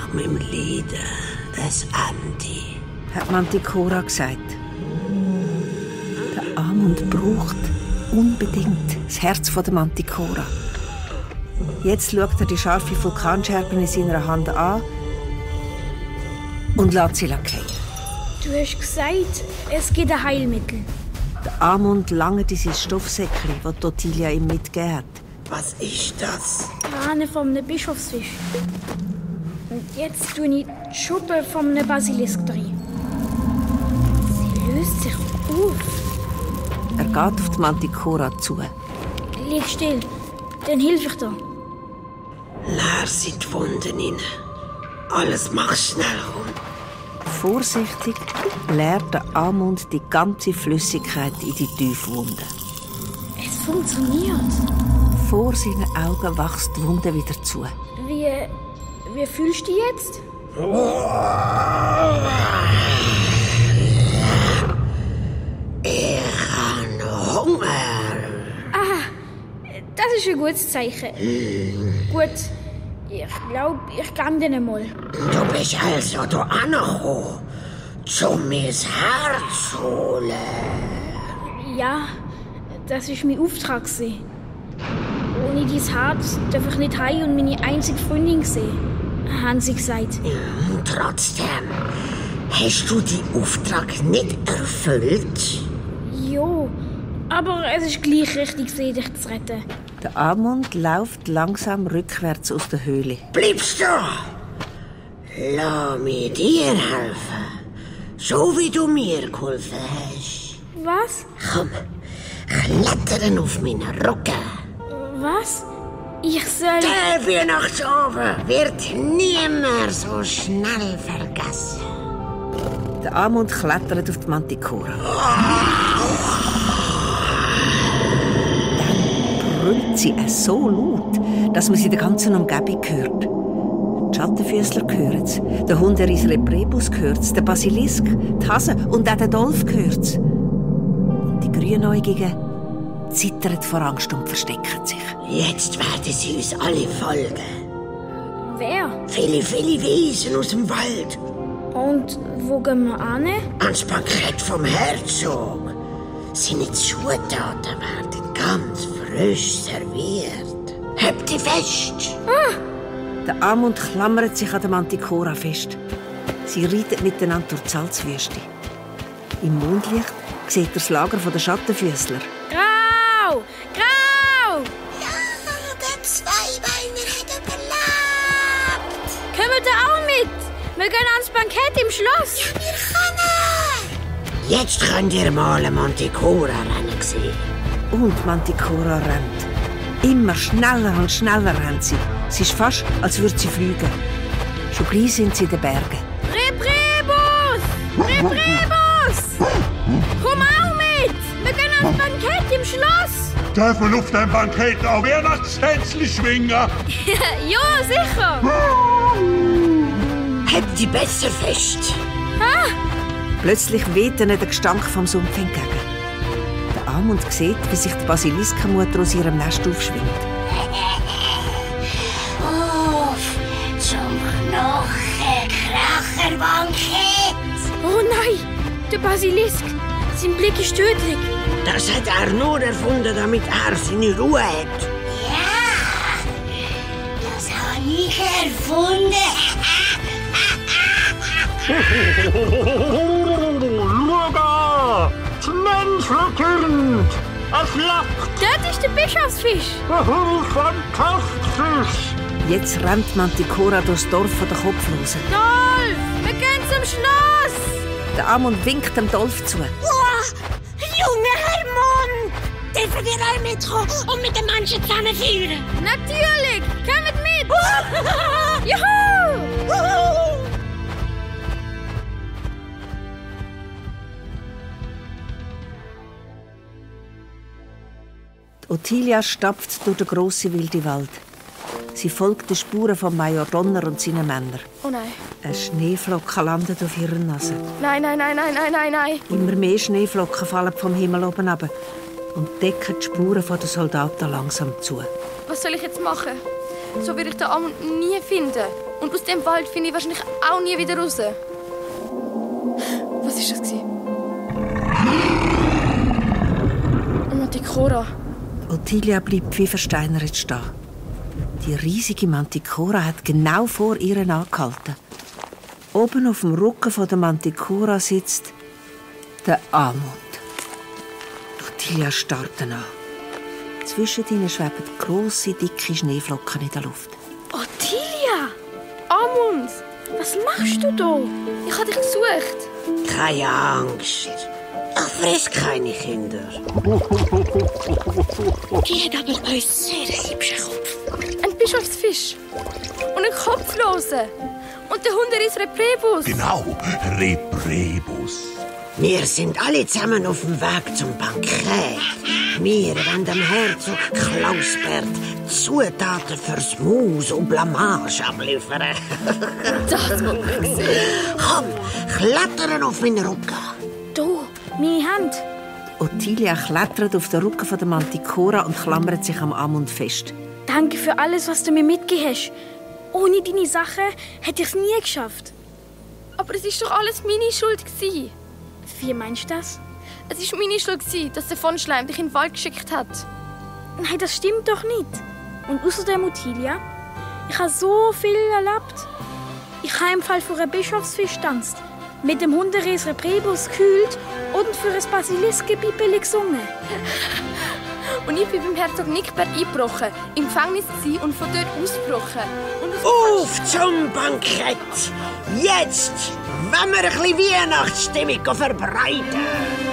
nach meinem Leiden ein Ende, hat Manticora gesagt. Der Amund braucht unbedingt das Herz von der Manticora. Jetzt schaut er die scharfe Vulkanscherbe in seiner Hand an und lässt sie fallen. Du hast gesagt, es gibt ein Heilmittel. Der Amund langt in sein Stoffsäckchen, das Ottilia ihm mitgegeben hat. Was ist das? Krane von einem Bischofsfisch. Und jetzt tue ich die Schuppe von einem Basilisk drin. Sie löst sich auf. Er geht auf die Manticora zu. Lieg still, dann hilf ich dir. Leer sind die Wunden rein. Alles mach schnell rum. Vorsichtig leert der Amund die ganze Flüssigkeit in die Tiefwunde. Es funktioniert. Vor seinen Augen wächst die Wunde wieder zu. Wie fühlst du dich jetzt? Ich habe Hunger. Das ist ein gutes Zeichen. Gut, ich glaube, ich kann dir einmal. Du bist also hier angekommen, um mein Herz zu holen. Ja, das war mein Auftrag. Ohne dein Herz darf ich nicht heim und meine einzige Freundin sehen, haben sie gesagt. Trotzdem, hast du den Auftrag nicht erfüllt? Jo, aber es ist gleich richtig, dich zu retten. Der Amund läuft langsam rückwärts aus der Höhle. Bleibst du? Lass mir dir helfen, so wie du mir geholfen hast. Was? Komm, klettern auf meinen Rücken. Was? Ich soll... Der Weihnachtsabend wird nie mehr so schnell vergessen. Der Amund klettert auf die Manticora. Dann brüllt sie so laut, dass man sie in der ganzen Umgebung hört. Die Schattenfüßler hören es, der Hunderis Reprebus hört es, der Basilisk, die Hase und auch der Dolph hört es. Und die Grünäugigen zittern vor Angst und verstecken sich. Jetzt werden sie uns alle folgen. Wer? Viele Wesen aus dem Wald. Und wo gehen wir hin? Ans Bankett vom Herzog. Seine Zutaten werden ganz frisch serviert. Habt ihr fest? Der Amund klammert sich an der Manticora fest. Sie reiten miteinander durch die Salzwüste. Im Mondlicht sieht er das Lager der Schattenfüßler. Grau! Grau! Ja, der Zweibeiner hat überlebt. Kommen da auch mit? Wir gehen ans Bankett im Schloss. Wir können. Jetzt könnt ihr mal eine Manticora rennen sehen. Und Manticora rennt. Immer schneller und schneller rennt sie. Es ist fast, als würde sie fliegen. Schon gleich sind sie in den Bergen. Reprebus! Reprebus! Komm auch mit! Wir gehen ans Bankett im Schloss. Darf man auf dem Bankett auch Weihnachtstänzchen schwingen? Ja, sicher. Habt ihr besser fest? Plötzlich weht ihnen der Gestank vom Sumpf entgegen. Der Amund sieht, wie sich die Basiliskenmutter aus ihrem Nest aufschwingt. Auf zum Knochenkracherbankett! Oh nein, der Basilisk. Sein Blick ist tödlich. Das hat er nur erfunden, damit er seine Ruhe hat. Ja, das habe ich erfunden. Schau, das Menschenkind! Es lacht! Dort ist der Bischofsfisch. Fantastisch! Jetzt rennt Manticora durchs Dorf von der Kopflosen. Dolph, wir gehen zum Schloss. Der Amund winkt dem Dolph zu. Junge Hermann, dürfen wir auch mitkommen und mit den Menschen zusammenführen? Natürlich, kommt mit. Juhu! Ottilia stapft durch den grossen wilden Wald. Sie folgt den Spuren von Major Donner und seinen Männern. Oh nein. Eine Schneeflocke landet auf ihrer Nase. Nein. Immer mehr Schneeflocken fallen vom Himmel oben runter und decken die Spuren der Soldaten langsam zu. Was soll ich jetzt machen? So werde ich den Amund nie finden. Und aus dem Wald finde ich wahrscheinlich auch nie wieder raus. Was war das? Manticora. Ottilia bleibt wie versteinert stehen. Die riesige Manticora hat genau vor ihr angehalten. Oben auf dem Rücken von der Manticora sitzt der Amund. Ottilia starrt ihn an. Zwischen ihnen schweben grosse, dicke Schneeflocken in der Luft. Ottilia! Amund! Was machst du da? Ich habe dich gesucht. Keine Angst. Ich friss keine Kinder. Die hat aber einen sehr hübschen Kopf. Ein Bischofsfisch. Und ein Kopflose. Und der Hunderis Reprebus. Genau, Reprebus. Wir sind alle zusammen auf dem Weg zum Bankett. Wir wollen dem Herzog Klausbert Zutaten fürs Maus und Blamage abliefern. Das muss ich sehen. Komm, klettern auf meinen Rücken. Da, meine Hand. Ottilia klettert auf den Rücken von der Manticora und klammert sich am Amund fest. Danke für alles, was du mir mitgegeben hast. Ohne deine Sachen hätte ich es nie geschafft. Aber es war doch alles meine Schuld. Wie meinst du das? Es war meine Schuld, dass der von Schleim dich in den Wald geschickt hat. Nein, das stimmt doch nicht. Und außerdem, Ottilia, ich habe so viel erlebt. Ich habe im Fall für einen Bischofsfisch getanzt, mit dem Hunderis Reprebus gekühlt und für ein Basiliskebibeli gesungen. Und ich bin beim Herzog Nickbert eingebrochen, im Gefängnis und von dort ausgebrochen. Auf zum Bankett! Jetzt wollen wir ein bisschen Weihnachtsstimmung verbreiten.